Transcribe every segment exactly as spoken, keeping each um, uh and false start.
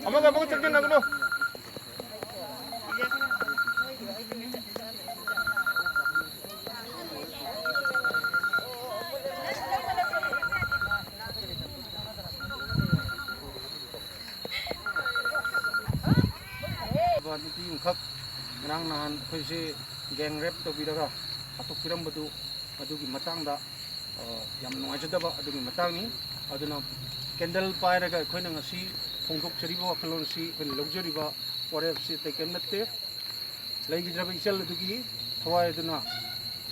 ꯑꯃꯒ ꯑꯃꯒ ꯆꯪꯁꯤꯟꯅꯒꯅꯨ꯫ ꯅꯨꯄꯤ ꯑꯃꯈꯛ ꯉꯔꯥꯡ ꯅꯍꯥꯟ ꯑꯩꯈꯣꯏꯁꯦ gang rape ꯇꯧꯕꯤꯔꯒ ꯍꯥꯠꯇꯣꯛꯄꯤꯔꯝꯕꯗꯨ, ꯑꯗꯨꯒꯤ ꯃꯇꯥꯡꯗ, ꯑ, ꯌꯥꯝ ꯅꯨꯡꯉꯥꯏꯖꯗꯕ ꯑꯗꯨꯒꯤ ꯃꯇꯥꯡꯅꯤ꯫ ꯑꯗꯨꯅ candle ꯄꯥꯏꯔꯒ ꯑꯩꯈꯣꯏꯅ ꯉꯁꯤ ꯐꯣꯡꯗꯣꯛꯆꯔꯤꯕ ꯋꯥꯈꯜꯂꯣꯟꯁꯤ, ꯑꯩꯈꯣꯏꯅ ꯂꯧꯖꯔꯤꯕ ꯋꯥꯔꯦꯞꯁꯤ ꯑꯇꯩ ꯀꯔꯤꯝ ꯅꯠꯇꯦ꯫ ꯂꯩꯈꯤꯗ꯭ꯔꯕ ꯏꯆꯜ ꯑꯗꯨꯒꯤ ꯊꯋꯥꯏ ꯑꯗꯨꯅ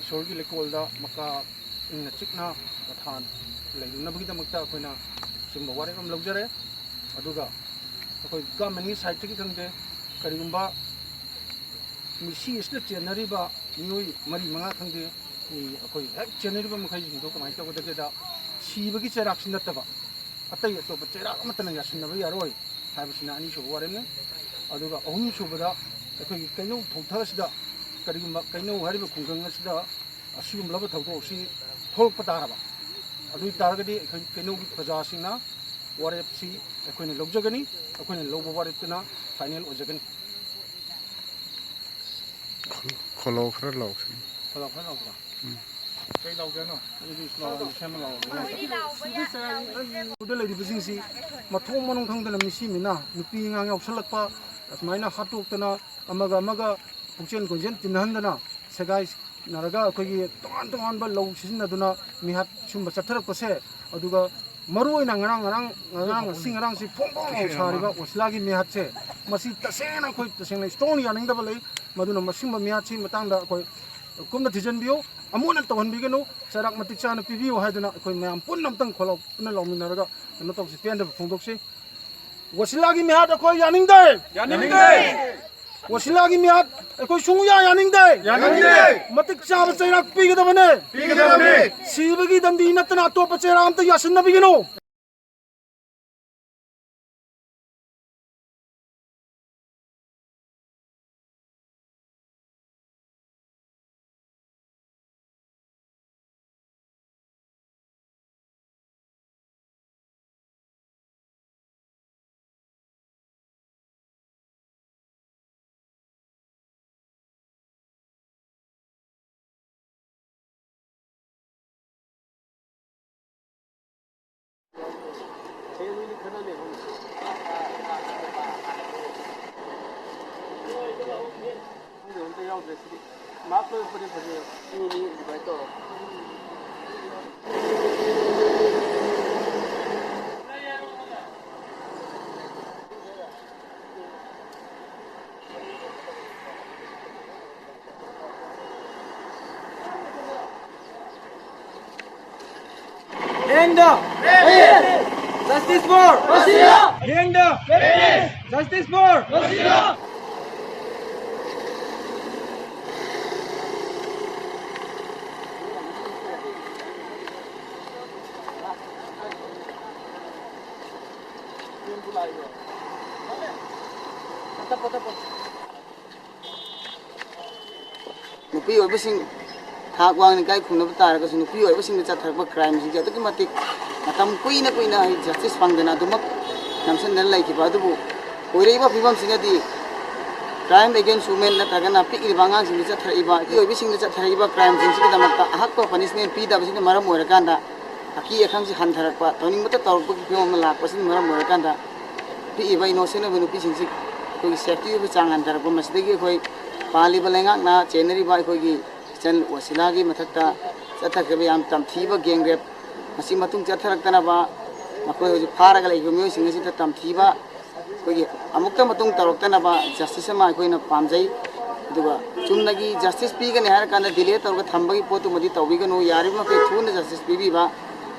ꯏꯁꯣꯔꯒꯤ ꯂꯩꯀꯣꯜꯗ ꯃꯀꯥ ꯏꯪꯅ ꯆꯤꯛꯅ ꯄꯣꯊꯥ ꯂꯩꯔꯨꯅꯕꯒꯤꯗꯃꯛꯇ ꯑꯩꯈꯣꯏꯅ ꯁꯤꯒꯨꯝꯕ ꯋꯥꯔꯦꯞ ꯑꯃ ꯂꯧꯖꯔꯦ꯫ ꯑꯗꯨꯒ ꯑꯩꯈꯣꯏ governmentꯀꯤ sideꯇꯒꯤ ꯈꯪꯗꯦ, ꯀꯔꯤꯒꯨꯝꯕ ꯃꯤꯁꯤ ꯑꯁꯤꯗ ꯆꯦꯟꯅꯔꯤꯕ ꯃꯤꯑꯣꯏ ꯃꯔꯤ ꯃꯉꯥ ꯈꯪꯗꯦ, ꯃꯤ ꯑꯩꯈꯣꯏ ꯍꯦꯛ ꯆꯦꯟꯅꯔꯤꯕ ꯃꯈꯩꯁꯤꯡꯗꯣ ꯀꯃꯥꯏꯅ ꯇꯧꯒꯗꯒꯦꯗ, ꯁꯤꯕꯒꯤ ꯆꯩꯔꯥꯛꯁꯤ ꯅꯠꯇꯕ ꯑꯇꯩ ꯑꯇꯣꯞꯄ ꯆꯩꯔꯥꯛ ꯑꯃꯠꯇꯅ ꯌꯥꯁꯤꯟꯅꯕ ꯌꯥꯔꯣꯏ ꯍꯥꯏꯕꯁꯤꯅ ꯑꯅꯤꯁꯨꯕ ꯋꯥꯔꯦꯞꯅꯤ꯫ ꯑꯗꯨꯒ ꯑꯍꯨꯝꯁꯨꯕꯗ, ꯑꯩꯈꯣꯏꯒꯤ ꯀꯩꯅꯧ ꯊꯣꯡꯊꯛ ꯑꯁꯤꯗ, ꯀꯔꯤꯒꯨꯝꯕ ꯀꯩꯅꯧ ꯍꯥꯏꯔꯤꯕ ꯈꯨꯡꯒꯪ ꯑꯁꯤꯗ ꯑꯁꯤꯒꯨꯝꯂꯕ ꯊꯧꯗꯣꯛ ꯑꯁꯤ ꯊꯣꯛꯂꯛꯄ ꯇꯥꯔꯕ, ꯑꯗꯨ ꯑꯣꯏ ꯇꯥꯔꯒꯗꯤ ꯑꯩꯈꯣꯏ ꯀꯩꯅꯧꯒꯤ ꯄ꯭ꯔꯖꯥꯁꯤꯡꯅ ꯋꯥꯔꯦꯞꯁꯤ ꯑꯩꯈꯣꯏꯅ ꯂꯧꯖꯒꯅꯤ, ꯑꯩꯈꯣꯏꯅ ꯂꯧꯕ ꯋꯥꯔꯦꯞꯇꯨꯅ final ꯑꯣꯏꯖꯒꯅꯤ꯫ ꯈꯣꯜꯂꯥꯎ ꯈꯔ ꯂꯥꯎꯁꯤ꯫ ꯈꯣꯜꯂꯥꯎ ꯈꯔ ꯂꯥꯎꯁꯤꯔꯥ? ꯎꯝ꯫ ꯀꯩ ꯂꯥꯎꯒꯦ ꯍꯥꯏꯅꯣ? ꯑꯗꯨꯗꯤ ꯁ꯭ꯂꯣꯒꯥꯟ ꯁꯦꯝꯃ ꯂꯥꯎꯔꯒꯦ꯫ ꯁꯤꯗ ꯂꯩꯔꯤꯕꯁꯤꯡꯁꯤ ꯃꯊꯣꯡ ꯃꯔꯝ ꯈꯪꯗꯅ ꯃꯤꯁꯤ ꯃꯤꯅꯥ, ꯅꯨꯄꯤ ꯑꯉꯥꯡ ꯌꯥꯎꯁꯜꯂꯛꯄ, ꯑꯁꯨꯃꯥꯏꯅ ꯍꯥꯠꯇꯣꯛꯇꯅ ꯑꯃꯒ ꯑꯃꯒ ꯄꯨꯛꯆꯦꯟ ꯀꯣꯏꯆꯦꯟ ꯇꯤꯟꯅꯍꯟꯗꯅ ꯁꯦꯒꯥꯏꯅꯔꯒ ꯑꯩꯈꯣꯏꯒꯤ ꯇꯣꯉꯥꯟ ꯇꯣꯉꯥꯟꯕ ꯂꯧ ꯁꯤꯖꯤꯟꯅꯗꯨꯅ ꯃꯤꯍꯥꯠ ꯁꯨꯝꯕ ꯆꯠꯊꯔꯛꯄꯁꯦ, ꯑꯗꯨꯒ ꯃꯔꯨꯑꯣꯏꯅ ꯉꯔꯥꯡ, ꯉꯔꯥꯡ, ꯉꯔꯥꯡ, ꯉꯁꯤ ꯉꯔꯥꯡꯁꯤ ꯐꯣꯡ ꯐꯣꯡ ꯂꯥꯎ ꯁꯥꯔꯤꯕ ꯋꯁꯤꯂꯥꯒꯤ ꯃꯤꯍꯥꯠꯁꯦ, ꯃꯁꯤ ꯇꯁꯦꯡꯅ ꯑꯩꯈꯣꯏ ꯇꯁꯦꯡꯅ strongly ꯌꯥꯅꯤꯡꯗꯕ ꯂꯩ꯫ ꯃꯗꯨꯅ ꯃꯁꯤꯒꯨꯝꯕ ꯃꯤꯍꯥꯠꯁꯤ ꯃꯇꯥꯡꯗ ꯑꯩꯈꯣꯏ ꯀꯨꯞꯅ ꯊꯤꯖꯤꯟꯕꯤꯌꯨ, ꯑꯃꯨꯛ ꯍꯟꯅ ꯇꯧꯍꯟꯕꯤꯒꯅꯨ, ꯆꯩꯔꯥꯛ ꯃꯇꯤꯛ ꯆꯥꯅ ꯄꯤꯕꯤꯌꯨ ꯍꯥꯏꯗꯨꯅ ꯑꯩꯈꯣꯏ ꯃꯌꯥꯝ ꯄꯨꯟꯅ ꯑꯝꯇꯪ ꯈꯣꯜꯂꯥꯎ ꯄꯨꯟꯅ ꯂꯥꯎꯃꯤꯟꯅꯔꯒ ꯀꯩꯅꯣ ꯇꯧꯁꯤ, ꯄꯦꯟꯗꯕ ꯐꯣꯡꯗꯣꯛꯁꯤ꯫ ꯋꯁꯤꯂꯥꯒꯤ ꯃꯤꯍꯥꯠ ꯑꯩꯈꯣꯏ ꯌꯥꯅꯤꯡꯗꯦ꯫ ꯌꯥꯅꯤꯡꯗꯦ꯫ ꯋꯁꯤꯂꯥꯒꯤ ꯃꯤꯍꯥꯠ ꯑꯩꯈꯣꯏ ꯁꯨꯡꯌꯥ ꯌꯥꯅꯤꯡꯗꯦ꯫ ꯌꯥꯅꯤꯡꯗꯦ꯫ ꯃꯇꯤꯛ ꯆꯥꯕ ꯆꯩꯔꯥꯛ ꯄꯤꯒꯗꯕꯅꯦ꯫ ꯄꯤꯒꯗꯕꯅꯦ꯫ ꯁꯤꯕꯒꯤ ꯗꯟꯗꯤ ꯅꯠꯇꯅ ꯑꯇꯣꯞꯄ ꯆꯩꯔꯥꯛ ꯑꯝꯇ ꯌꯥꯁꯤꯟꯅꯕꯤꯒꯅꯨ꯫ ꯍꯌꯦꯡ ꯅꯣꯏꯗꯤ ꯈꯔ ꯂꯩꯍꯧꯔꯣ꯫ ꯈꯪꯗꯦ, ꯑꯝꯇ ꯌꯥꯎꯗ꯭ꯔꯦ ꯁꯤꯗꯤ꯫ ꯃꯥꯞ ꯂꯣꯏꯔꯛꯄꯗꯤ ꯐꯖꯩ꯫ ꯃꯤ ꯑꯅꯤ ꯑꯗꯨꯃꯥꯏꯅ ꯇꯧꯔꯣ꯫ End the Justice for End the Justice for ꯅꯨꯄꯤ ꯑꯣꯏꯕꯁꯤꯡ ꯊꯥꯛ ꯋꯥꯡꯅ ꯏꯀꯥꯏ ꯈꯨꯝꯅꯕ ꯇꯥꯔꯒꯁꯨ, ꯅꯨꯄꯤ ꯑꯣꯏꯕꯁꯤꯡꯗ ꯆꯠꯊꯔꯛꯄ crimeꯁꯤꯡꯁꯦ ꯑꯗꯨꯛꯀꯤ ꯃꯇꯤꯛ ꯃꯇꯝ ꯀꯨꯏꯅ ꯀꯨꯏꯅ ꯑꯩ justice ꯐꯪꯗꯅ ꯑꯗꯨꯃꯛ ꯅꯝꯁꯤꯟꯗꯅ ꯂꯩꯈꯤꯕ ꯑꯗꯨꯕꯨ, ꯑꯣꯏꯔꯛꯏꯕ ꯐꯤꯕꯝꯁꯤꯅꯗꯤ crime against women ꯅꯠꯇ꯭ꯔꯒꯅ ꯄꯤꯛꯂꯤꯕ ꯑꯉꯥꯡꯁꯤꯡꯗ ꯆꯠꯊꯔꯛꯏꯕ, ꯅꯨꯄꯤ ꯑꯣꯏꯕꯤꯁꯤꯡꯗ ꯆꯠꯊꯔꯛꯏꯕ crimeꯁꯤꯡꯁꯤꯒꯤꯗꯃꯛꯇ ꯑꯍꯛꯄ punishment ꯄꯤꯗꯕꯁꯤꯅ ꯃꯔꯝ ꯑꯣꯏꯔꯀꯥꯟꯗ, ꯑꯀꯤ ꯑꯈꯪꯁꯤ ꯍꯟꯊꯔꯛꯄ, ꯇꯧꯅꯤꯡꯕꯇ ꯇꯧꯔꯛꯄꯒꯤ ꯐꯤꯕꯝ ꯑꯃ ꯂꯥꯛꯄꯁꯤꯅ ꯃꯔꯝ ꯑꯣꯏꯔꯀꯥꯟꯗ, ꯄꯤꯛꯏꯕ innocent ꯑꯣꯏꯕ ꯅꯨꯄꯤꯁꯤꯡꯁꯤ ꯑꯩꯈꯣꯏꯒꯤ safety ꯑꯣꯏꯕ ꯆꯥꯡ ꯍꯟꯊꯔꯛꯄ, ꯃꯁꯤꯗꯒꯤ ꯑꯩꯈꯣꯏ ꯄꯥꯜꯂꯤꯕ ꯂꯩꯉꯥꯛꯅ ꯆꯦꯟꯅꯔꯤꯕ ꯑꯩꯈꯣꯏꯒꯤ ꯏꯆꯟ ꯋꯁꯤꯂꯥꯒꯤ ꯃꯊꯛꯇ ꯆꯠꯊꯈꯤꯕ ꯌꯥꯝ ꯇꯝꯊꯤꯕ gang rape, ꯃꯁꯤ ꯃꯇꯨꯡ ꯆꯠꯊꯔꯛꯇꯅꯕ ꯃꯈꯣꯏ ꯍꯧꯖꯤꯛ ꯐꯥꯔꯒ ꯂꯩꯔꯤꯕ ꯃꯤꯑꯣꯏꯁꯤꯡ ꯑꯁꯤꯗ ꯇꯝꯊꯤꯕ ꯑꯩꯈꯣꯏꯒꯤ ꯑꯃꯨꯛꯇ ꯃꯇꯨꯡ ꯇꯧꯔꯛꯇꯅꯕ justice ꯑꯃ ꯑꯩꯈꯣꯏꯅ ꯄꯥꯝꯖꯩ꯫ ꯑꯗꯨꯒ ꯆꯨꯝꯅꯒꯤ justice ꯄꯤꯒꯅꯤ ꯍꯥꯏꯔ ꯀꯥꯟꯗ delay ꯇꯧꯔꯒ ꯊꯝꯕꯒꯤ ꯄꯣꯠꯇꯨꯃꯗꯤ ꯇꯧꯕꯤꯒꯅꯨ꯫ ꯌꯥꯔꯤꯕ ꯃꯈꯩ ꯊꯨꯅ justice ꯄꯤꯕꯤꯕ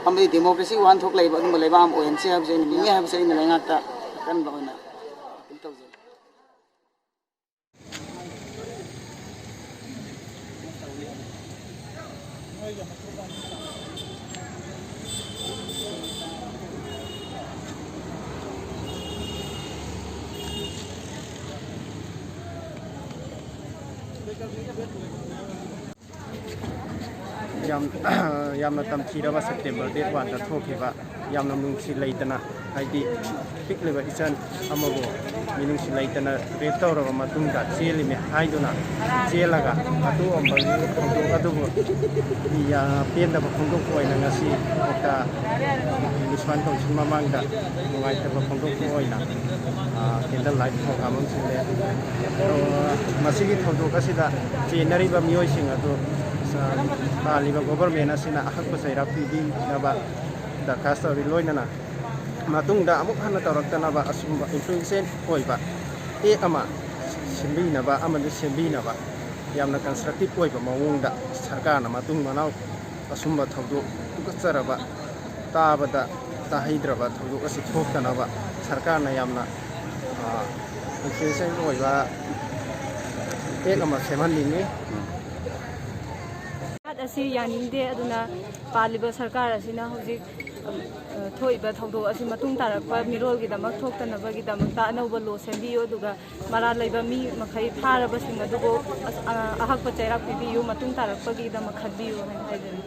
ꯑꯃꯗꯤ democracy ꯋꯥꯍꯟꯊꯣꯛ ꯂꯩꯕ ꯑꯗꯨꯝꯕ ꯂꯩꯕꯥꯛ ꯑꯃ ꯑꯣꯏꯍꯟꯁꯤ ꯍꯥꯏꯕꯁꯦ ꯑꯩꯅ ꯅꯤꯡꯉꯤ ꯍꯥꯏꯕꯁꯦ ꯑꯩꯅ ꯂꯩꯉꯥꯛꯇ ꯑꯀꯟꯕ ꯑꯣꯏꯅ ꯑꯄꯤꯜ ꯇꯧꯖꯩ꯫ ꯌꯥꯝ, ꯌꯥꯝꯅ ꯇꯝꯊꯤꯔꯕ September date oneꯗ ꯊꯣꯛꯈꯤꯕ ꯌꯥꯝꯅ ꯃꯤꯅꯨꯡꯁꯤ ꯂꯩꯇꯅ, ꯍꯥꯏꯗꯤ ꯄꯤꯛꯂꯤꯕ ꯏꯆꯟ ꯑꯃꯕꯨ ꯃꯤꯅꯨꯡꯁꯤ ꯂꯩꯇꯅ ꯔꯦꯞ ꯇꯧꯔꯕ ꯃꯇꯨꯡꯗ ꯆꯦꯜꯂꯤꯃꯦ ꯍꯥꯏꯗꯨꯅ ꯆꯦꯜꯂꯒ ꯑꯇꯣꯝꯕꯒꯤ ꯊꯧꯗꯣꯛ ꯑꯗꯨꯕꯨ ꯌꯥ-, ꯄꯦꯟꯗꯕ ꯐꯣꯡꯗꯣꯛꯄ ꯑꯣꯏꯅ ꯉꯁꯤ ꯀꯣꯛꯇ ꯃ꯭ꯌꯨꯅꯤꯁꯤꯄꯥꯜ ꯀꯥꯎꯟꯁꯤꯜ ꯃꯃꯥꯡꯗ ꯅꯨꯡꯉꯥꯏꯇꯕ ꯐꯣꯡꯗꯣꯛꯄ ꯑꯣꯏꯅ, ꯑ, ꯀꯦꯟꯗꯜ ꯂꯥꯏꯠ ꯄ꯭ꯔꯣꯒ꯭ꯔꯥꯝ ꯑꯃ ꯁꯤꯜꯂꯦ꯫ ꯑꯗꯣ ꯃꯁꯤꯒꯤ ꯊꯧꯗꯣꯛ ꯑꯁꯤꯗ ꯆꯦꯟꯅꯔꯤꯕ ꯃꯤꯑꯣꯏꯁꯤꯡ ꯑꯗꯨ, ꯑ, ꯄꯥꯜꯂꯤꯕ ꯒꯣꯚꯔꯃꯦꯟ ꯑꯁꯤꯅ ꯑꯍꯛꯄ ꯆꯩꯔꯥꯛ ꯄꯤꯕꯤꯅꯕ ꯗꯔꯈꯥꯁ ꯇꯧꯔꯤ꯫ ꯂꯣꯏꯅꯅ ꯃꯇꯨꯡꯗ ꯑꯃꯨꯛ ꯍꯟꯅ ꯇꯧꯔꯛꯇꯅꯕ ꯑꯁꯨꯝꯕ ꯏꯟꯐ꯭ꯂꯨꯌꯦꯟꯁꯦꯟ ꯑꯣꯏꯕ ꯑꯦꯛ ꯑꯃ ꯁꯤꯟꯕꯤꯅꯕ ꯑꯃꯗꯤ ꯁꯦꯝꯕꯤꯅꯕ ꯌꯥꯝꯅ ꯀꯟꯁꯇ꯭ꯔꯛꯇꯤꯞ ꯑꯣꯏꯕ ꯃꯑꯣꯡꯗ ꯁꯔꯀꯥꯔꯅ ꯃꯇꯨꯡ ꯃꯅꯥꯎ ꯑꯁꯨꯝꯕ ꯊꯧꯗꯣꯛ ꯇꯨꯀꯠꯆꯔꯕ, ꯇꯥꯕꯗ ꯇꯥꯍꯩꯗ꯭ꯔꯕ ꯊꯧꯗꯣꯛ ꯑꯁꯤ ꯊꯣꯛꯇꯅꯕ ꯁꯔꯀꯥꯔꯅ ꯌꯥꯝꯅ, ꯑ, ꯏꯟꯐ꯭ꯂꯨꯌꯦꯟꯁꯦꯟ ꯑꯣꯏꯕ ꯑꯦꯛ ꯑꯃ ꯁꯦꯝꯍꯟꯅꯤꯡꯉꯤ꯫ ꯚꯥꯔꯠ ꯑꯁꯤ ꯌꯥꯅꯤꯡꯗꯦ꯫ ꯑꯗꯨꯅ ꯄꯥꯜꯂꯤꯕ ꯁꯔꯀꯥꯔ ꯑꯁꯤꯅ ꯍꯧꯖꯤꯛ, ꯑ, ꯊꯣꯛꯏꯕ ꯊꯧꯗꯣꯛ ꯑꯁꯤ ꯃꯇꯨꯡ ꯇꯥꯔꯛꯄ ꯃꯤꯔꯣꯜꯒꯤꯗꯃꯛ ꯊꯣꯛꯇꯅꯕꯒꯤꯗꯃꯛꯇ ꯑꯅꯧꯕ ꯂꯣ ꯁꯦꯝꯕꯤꯌꯨ, ꯑꯗꯨꯒ ꯃꯔꯥꯜ ꯂꯩꯕ ꯃꯤ ꯃꯈꯩ ꯐꯥꯔꯕꯁꯤꯡ ꯑꯗꯨꯕꯨ ꯑꯁ-, ꯑ, ꯑꯍꯛꯄ ꯆꯩꯔꯥꯛ ꯄꯤꯕꯤꯌꯨ꯫ ꯃꯇꯨꯡ ꯇꯥꯔꯛꯄꯒꯤꯗꯃꯛ ꯈꯟꯕꯤꯌꯨ ꯍꯥꯏꯅ ꯍꯥꯏꯖꯔꯤ꯫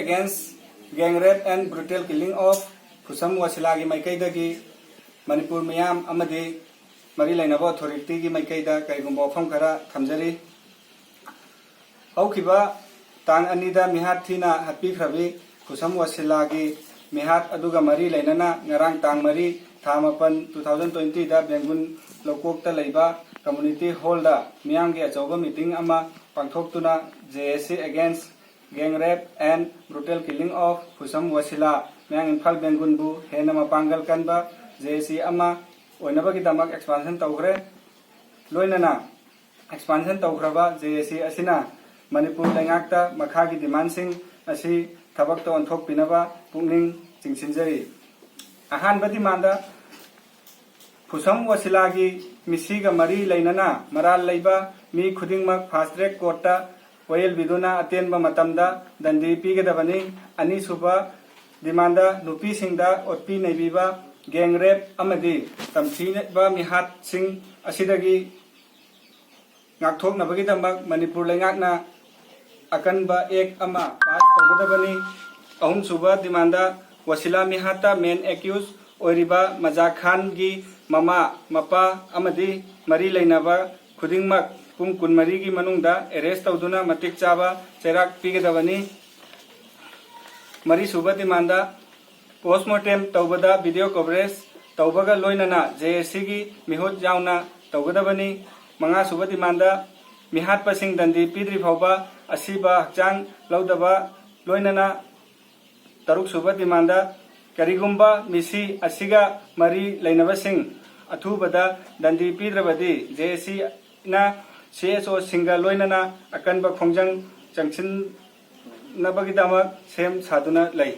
Against Gang Rape and Brutal Killing of ꯈꯨꯁꯝ ꯋꯥꯁꯤꯂꯥꯒꯤ ꯃꯥꯏꯀꯩꯗꯒꯤ ꯃꯅꯤꯄꯨꯔ ꯃꯤꯌꯥꯝ ꯑꯃꯗꯤ ꯃꯔꯤ ꯂꯩꯅꯕ ꯑꯣꯊꯣꯔꯤꯇꯤꯒꯤ ꯃꯥꯏꯀꯩꯗ ꯀꯔꯤꯒꯨꯝꯕ ꯋꯥꯐꯝ ꯈꯔ ꯊꯝꯖꯔꯤ꯫ ꯍꯧꯈꯤꯕ ꯇꯥꯡ ꯑꯅꯤꯗ ꯃꯤꯍꯥꯠ ꯊꯤꯅ ꯍꯥꯠꯄꯤꯈ꯭ꯔꯕꯤ ꯈꯨꯁꯝ ꯋꯥꯁꯤꯂꯥꯒꯤ ꯃꯤꯍꯥꯠ ꯑꯗꯨꯒ ꯃꯔꯤ ꯂꯩꯅꯅ ꯉꯔꯥꯡ ꯇꯥꯡ ꯃꯔꯤ ꯊꯥ ꯃꯥꯄꯟ two thousand twenty ꯗ ꯕꯦꯡꯒꯨꯟ ꯂꯧꯀꯣꯛꯇ ꯂꯩꯕ ꯀꯝꯃꯨꯅꯤꯇꯤ ꯍꯣꯜꯗ ꯃꯤꯌꯥꯝꯒꯤ ꯑꯆꯧꯕ ꯃꯤꯇꯤꯡ ꯑꯃ ꯄꯥꯡꯊꯣꯛꯇꯨꯅ J A C Against Gang Rape and Brutal Killing of ꯈꯨꯁꯝ ꯋꯥꯁꯤꯂꯥ, ꯃꯌꯥꯡ ꯏꯝꯐꯥꯜ ꯕꯦꯡꯒꯨꯟꯕꯨ ꯍꯦꯟꯅ ꯃꯄꯥꯡꯒꯜ ꯀꯟꯕ J A C ꯑꯃ ꯑꯣꯏꯅꯕꯒꯤꯗꯃꯛ ꯑꯦꯛꯁꯄꯥꯟꯁꯟ ꯇꯧꯈ꯭ꯔꯦ꯫ ꯂꯣꯏꯅꯅ ꯑꯦꯛꯁꯄꯥꯟꯁꯟ ꯇꯧꯈ꯭ꯔꯕ J A C ꯑꯁꯤꯅ ꯃꯅꯤꯄꯨꯔ ꯂꯩꯉꯥꯛꯇ ꯃꯈꯥꯒꯤ ꯗꯤꯃꯥꯟꯁꯤꯡ ꯑꯁꯤ ꯊꯕꯛꯇ ꯑꯣꯟꯊꯣꯛꯄꯤꯅꯕ ꯄꯨꯛꯅꯤꯡ ꯆꯤꯡꯁꯤꯟꯖꯔꯤ꯫ ꯑꯍꯥꯟꯕ ꯗꯤꯃꯥꯟꯗ, ꯈꯨꯁꯝ ꯋꯥꯁꯤꯂꯥꯒꯤ ꯃꯤꯁꯤꯒ ꯃꯔꯤ ꯂꯩꯅꯅ ꯃꯔꯥꯜ ꯂꯩꯕ ꯃꯤ ꯈꯨꯗꯤꯡꯃꯛ ꯐꯥꯁ ꯇ꯭ꯔꯦꯛ ꯀꯣꯔꯠꯇ ꯋꯥꯌꯦꯜꯕꯤꯗꯨꯅ ꯑꯇꯦꯟꯕ ꯃꯇꯝꯗ ꯗꯟꯗꯤ ꯄꯤꯒꯗꯕꯅꯤ꯫ ꯑꯅꯤꯁꯨꯕ ꯗꯤꯃꯥꯟꯗ, ꯅꯨꯄꯤꯁꯤꯡꯗ ꯑꯣꯠꯄꯤ ꯅꯩꯕꯤꯕ, ꯒꯦꯡ ꯔꯦꯞ ꯑꯃꯗꯤ ꯇꯝꯊꯤꯕ ꯃꯤꯍꯥꯠꯁꯤꯡ ꯑꯁꯤꯗꯒꯤ ꯉꯥꯛꯊꯣꯛꯅꯕꯒꯤꯗꯃꯛ ꯃꯅꯤꯄꯨꯔ ꯂꯩꯉꯥꯛꯅ ꯑꯀꯟꯕ ꯑꯦꯛ ꯑꯃ ꯄꯥꯁ ꯇꯧꯒꯗꯕꯅꯤ꯫ ꯑꯍꯨꯝꯁꯨꯕ ꯗꯤꯃꯥꯟꯗ, ꯋꯁꯤꯂꯥ ꯃꯤꯍꯥꯠꯇ ꯃꯦꯟ ꯑꯦꯀ꯭ꯌꯨꯁ ꯑꯣꯏꯔꯤꯕ ꯃꯖꯥ ꯈꯥꯟꯒꯤ ꯃꯃꯥ, ꯃꯄꯥ ꯑꯃꯗꯤ ꯃꯔꯤ ꯂꯩꯅꯕ ꯈꯨꯗꯤꯡꯃꯛ ꯄꯨꯡ ꯀꯨꯟꯃꯔꯤꯒꯤ ꯃꯅꯨꯡꯗ ꯑꯦꯔꯦꯁ ꯇꯧꯗꯨꯅ ꯃꯇꯤꯛ ꯆꯥꯕ ꯆꯩꯔꯥꯛ ꯄꯤꯒꯗꯕꯅꯤ꯫ ꯃꯔꯤꯁꯨꯕ ꯗꯤꯃꯥꯟꯗ, ꯄꯣꯁꯃꯣꯔꯇꯦꯝ ꯇꯧꯕꯗ ꯚꯤꯗꯤꯑꯣ ꯀꯣꯚꯔꯦꯖ ꯇꯧꯕꯒ ꯂꯣꯏꯅꯅ ꯖꯦ ꯑꯦ ꯁꯤꯒꯤ ꯃꯤꯍꯨꯠ ꯌꯥꯎꯅ ꯇꯧꯒꯗꯕꯅꯤ꯫ ꯃꯉꯥꯁꯨꯕ ꯗꯤꯃꯥꯟꯗ, ꯃꯤꯍꯥꯠꯄꯁꯤꯡ ꯗꯟꯗꯤ ꯄꯤꯗ꯭ꯔꯤ ꯐꯥꯎꯕ ꯑꯁꯤꯕ ꯍꯛꯆꯥꯡ ꯂꯧꯗꯕ ꯂꯣꯏꯅꯅ ꯇꯔꯨꯛ ꯁꯨꯕ ꯗꯤꯃꯥꯟꯗ, ꯀꯔꯤꯒꯨꯝꯕ ꯃꯤꯁꯤ ꯑꯁꯤꯒ ꯃꯔꯤ ꯂꯩꯅꯕꯁꯤꯡ ꯑꯊꯨꯕꯗ ꯗꯟꯗꯤ ꯄꯤꯗ꯭ꯔꯕꯗꯤ ꯖꯦ ꯑꯦ ꯁꯤꯅ ꯁꯤ ꯑꯦꯁ ꯑꯣꯁꯤꯡꯒ ꯂꯣꯏꯅꯅ ꯑꯀꯟꯕ ꯈꯣꯡꯖꯪ ꯆꯪꯁꯤꯟꯅꯕꯒꯤꯗꯃꯛ ꯁꯦꯝ ꯁꯥꯗꯨꯅ ꯂꯩ꯫